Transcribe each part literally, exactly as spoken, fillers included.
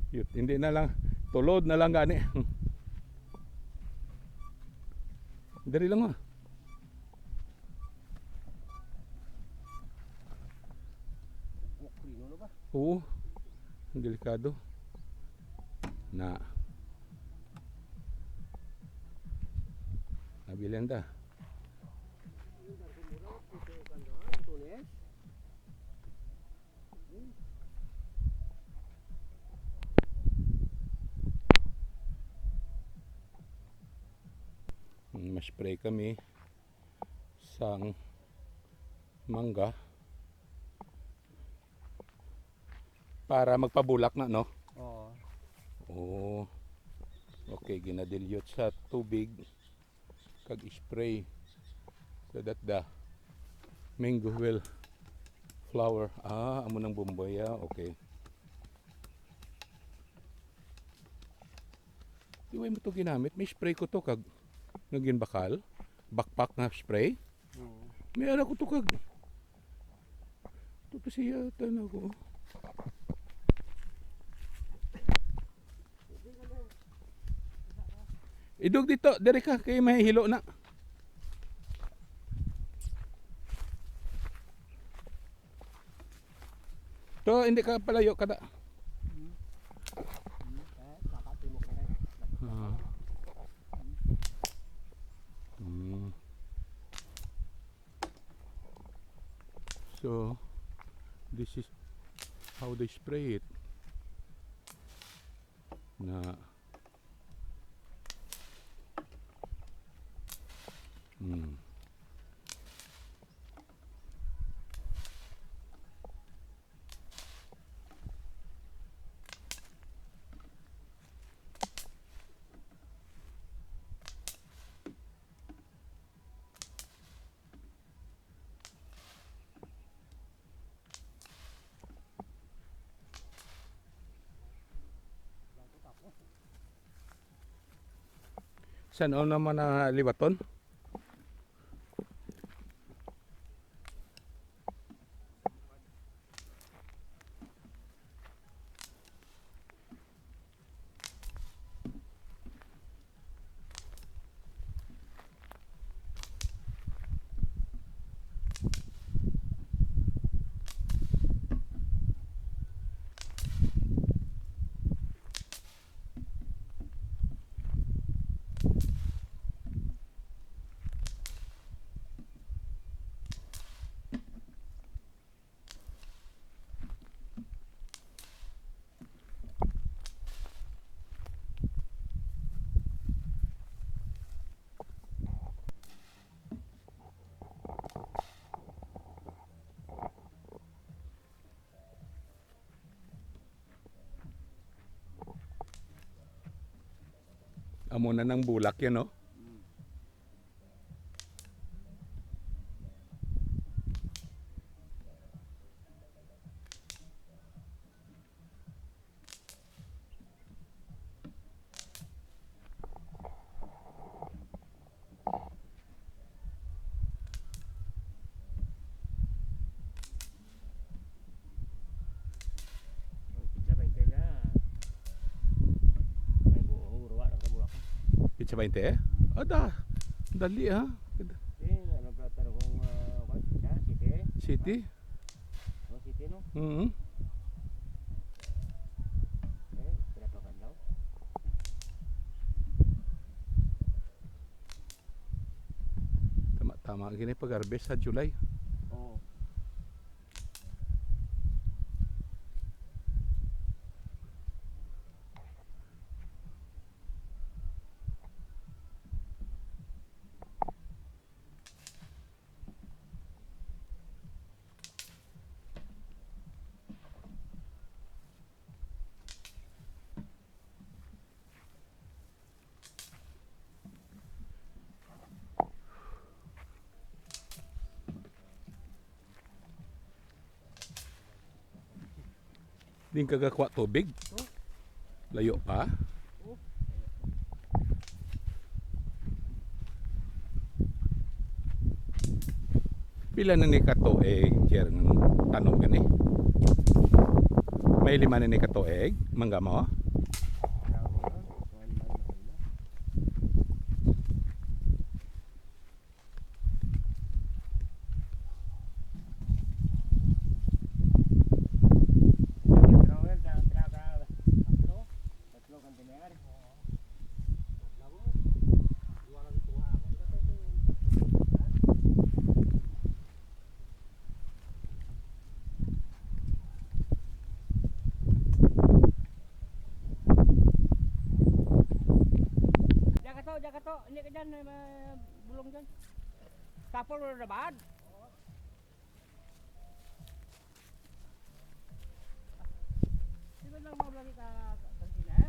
Yun, hindi na lang. Tulod na lang gani. Dali lang, ah. Kukrino na ba? Oo. Ang delikado. Na. Nabilin ta. Ma-spray kami sang mangga para magpabulak na, no? Oo. Oo. Okay, ginadilyot sa tubig kag spray so that the mango will flower. Ah, amo nang bomboy, ah. Okay. Di, way mo to ginamit? May spray ko to kag nga ginbakal, backpack nga spray. Oo. May ara ko to kag. Ito to siya, tan-aw ko. Idog dito, diri ka kay may hilo na. To, hindi ka palayo kada. Ah. Mm. So, this is how they spray it. Na. Hmm. San-o naman na liwaton? Amo na nang bulak yan, no? Mm. Ang pitsa baynte dyan. Ay, bu-, huro, wala ka, Bulacan. Pitsa baynte? Ada. Dali, ah. Eh, ano, brother, kung, ah, kwan, pitsa, siyete? Siyete? Oh, siyete, no? Mm-hmm. Eh, pila pa ka adlaw? Tama, tama gini pag-harvest sa July. Oo. Din ka gakuha tubig? Layo pa? Pila na ni ka tuig, Jer, ng tanom gani? May lima na ni ka tuig, mangga mo? Ka dyan, may mga bulong dyan. Tapol na bad. Di ba lang mo lagi ka container?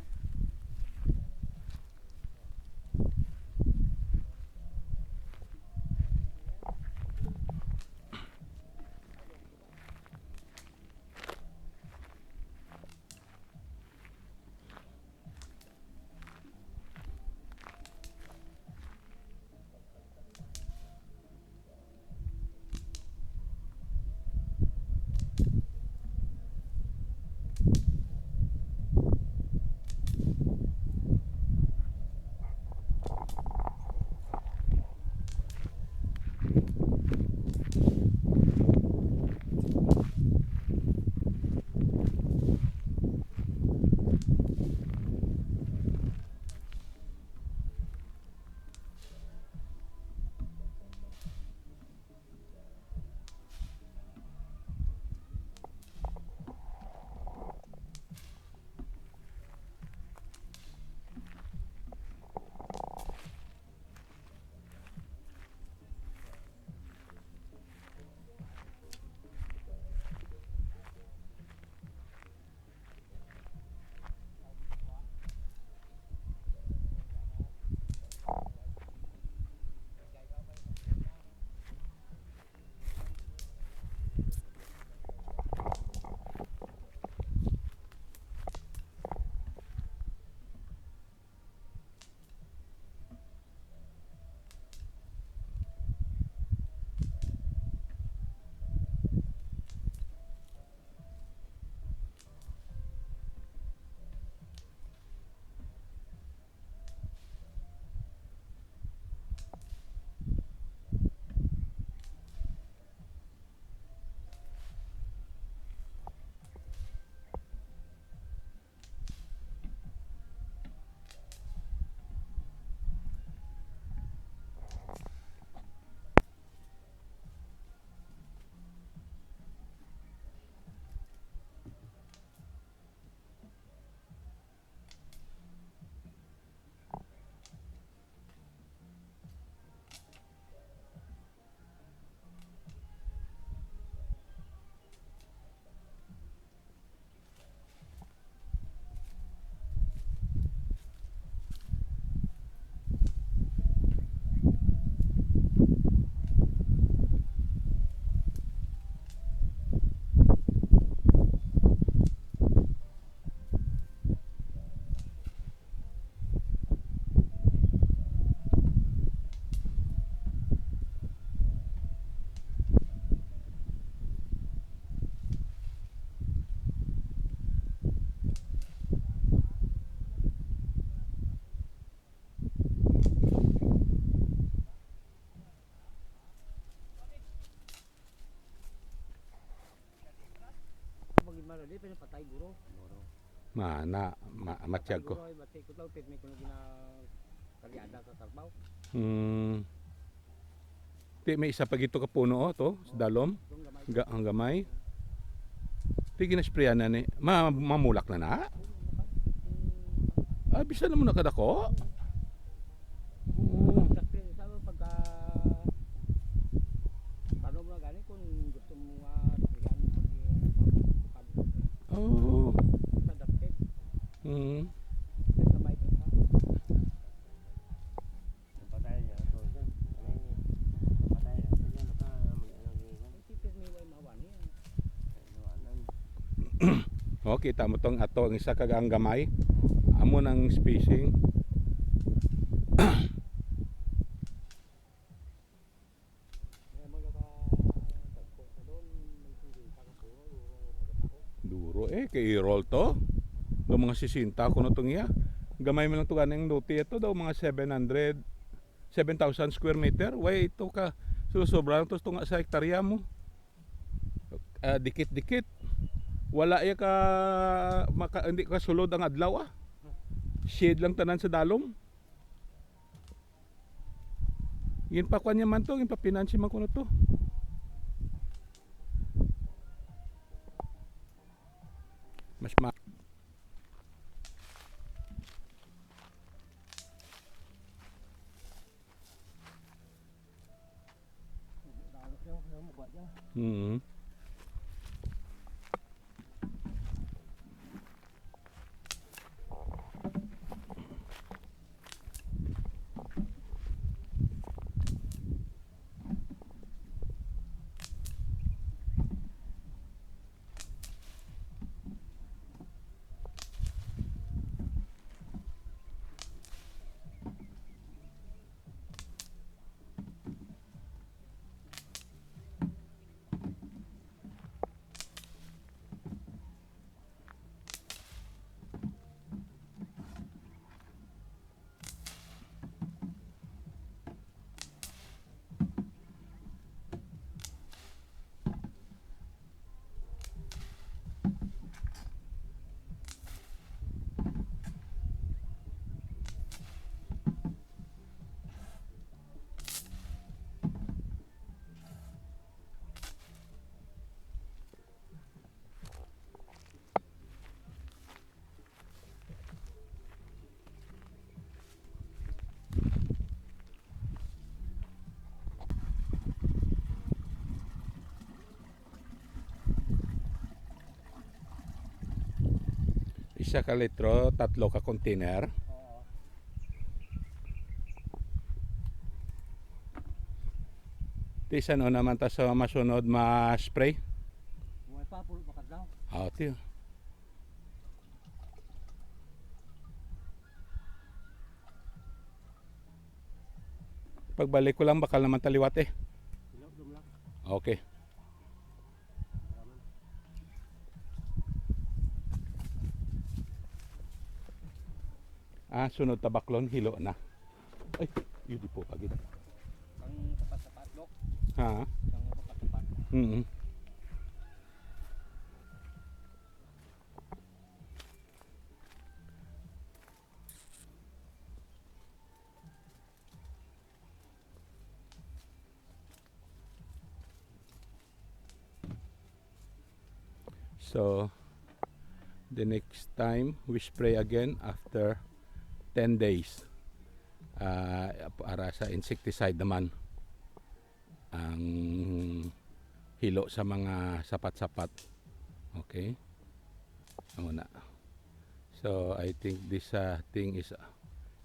Pag maro, di pa patay guro. Mana, ma, matyag ko. Guro, ay, bati ko tawag, pirmi ko na ginakalyada sa karbaw. Hmm. Ti, may isa pa gito ka puno, oh, to, sa dalom. Itong gamay. Ga-, ang gamay. Ti, ginasprayan na ni. Ma-, mamulak na na? Ah, bisan na mo nakadako? Oo. Sa pin-, sa pagka, paano mo na gani kung gusto mo nga, yan, pag, pag, Oo. Sa dapit. Mm. Sa may pa. Patay niya, ito, ito. Patay niya, ito, ito, ito, ito. Ang sipir may way mawani, ah. Iwanan. Oh, kita mo tong ato, ang isa kag ang gamay. Amo nang spacing. May mga ba, dagko sa doon, may singil pa ka puno, duro, duro, duro. Duro, eh, kay roll to. Do mga sesenta ko na tong iya. Gamay man lang to ganing lote ito daw, mga seven hundred, seven thousand square meter. Way ito ka, so, sobra lang to, ito nga sa hektarya mo. Ah, dikit-dikit. Wala ya ka, maka-, hindi ka sulod ang adlaw, ah. Shade lang tanan sa dalom. Ginpakuan niya man to, ginpapinansi man kuno to. Mas ma- Isa ka litro, tatlo ka container. Oo. Ti, san-o naman ta sa masunod ma-spray? Buhay pa, pulo pa kadlaw. Ah, ti. Pagbalik ko lang, bakal naman ta liwat eh. Ilaw, dum lang. Okay. Ah, sunod tabaklon, hilo na. Ay, yun di po, pagid. Ang tapat-tapat, Dok. Ha? Ang tapat-tapat. Mm. So, the next time we spray again after ten days. Ah, para sa insecticide naman ang hilo sa mga sapat-sapat. Okay? Amo na. So, I think this, ah, thing is, ah,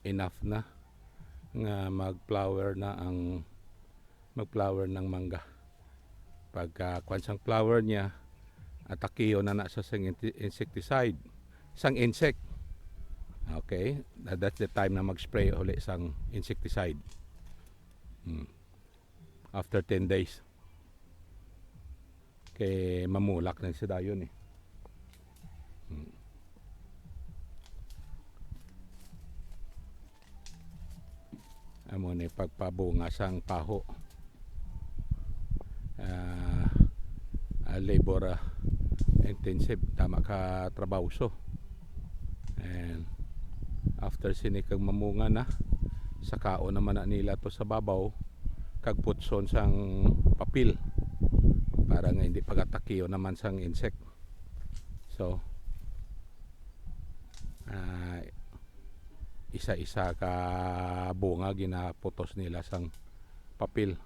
enough na nga mag-flower na ang, mag-flower ng mangga. Pagka kwan sang flower niya, atakiyo na na sa sang inti-, insecticide, sang insect. Okay? Na, that's the time na mag-spray uli sang insecticide. Hmm. After ten days. Kay mamulak na siya dayon eh. Hmm. Amo ni pagpabunga sang paho. Ah, ah, labor, ah, intensive, tama ka trabaho so. And after sini kag mamunga na, sakaon naman na nila to sa babaw kag putson sang papel para nga hindi pagatakiyo naman sang insect. So, ah, isa-isa ka bunga ginaputos nila sang papel.